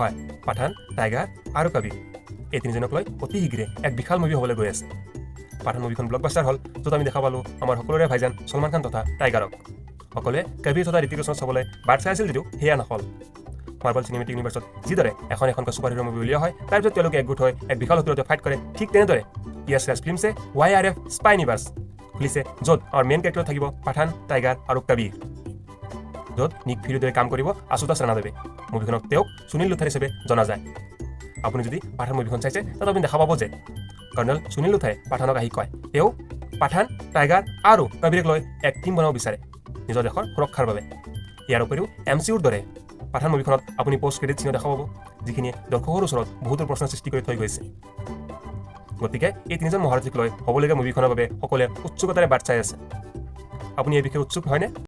হয়, পাঠান, টাইগাৰ আৰু কবিৰ, এই তিনিজনক লৈ অতি শীঘ্ৰে এক বিশাল মুভি হ'বলৈ গৈ আছে। পাঠান মুভিখন ব্লকবাষ্টাৰ হ'ল, য'ত আমি দেখা পালোঁ আমাৰ সকলোৰে ভাইজান ছলমান খান তথা টাইগাৰক। সকলোৱে কবিৰ তথা ঋতিক ৰোশনক চাবলৈ বাট চাই আছিল যদিও সেয়া নহ'ল। মাৰ্বল চিনেমেটিক ইউনিভাৰ্চত যিদৰে এখন এখনকৈ ছুপাৰ হিৰ' মুভি উলিওৱা হয়, তাৰপিছত তেওঁলোকে একগোট হৈ এক বিশাল শত্ৰুতে ফাইট কৰে, ঠিক তেনেদৰে য়াছ ৰাজ ফিল্মছে ৱাইআৰএফ স্পাই ইউনিভাৰ্ছ খুলিছে, য'ত আমাৰ মেইন কেৰেক্টাৰ থাকিব পাঠান, টাইগাৰ আৰু কবিৰ, য'ত নিক ফিউৰীৰ দৰে কাম কৰিব আশুতোষ ৰাণাদেৱে। মুভিখনক তেওঁক সুনীল লুথাৰ হিচাপে জনা যায়। আপুনি যদি পাঠান মুভিখন চাইছে, তাত আপুনি দেখা পাব যে কৰ্ণেল সুনীল লুথাৰে পাঠানক আহি কয়, তেওঁ পাঠান, টাইগাৰ আৰু কবিৰক লৈ এক টীম বনাব বিচাৰে নিজৰ দেশৰ সুৰক্ষাৰ বাবে। ইয়াৰ উপৰিও এমচিইউৰ দৰে পাঠান মুভিখনত আপুনি পষ্ট ক্ৰেডিট চিন দেখা পাব, যিখিনিয়ে দৰ্শকৰ ওচৰত বহুতো প্ৰশ্নৰ সৃষ্টি কৰি থৈ গৈছে। গতিকে এই তিনিজন মহাৰথীক লৈ হ'বলগীয়া মুভিখনৰ বাবে সকলোৱে উৎসুকতাৰে বাট চাই আছে। আপুনি এই বিষয়ে উৎসুক হয়নে?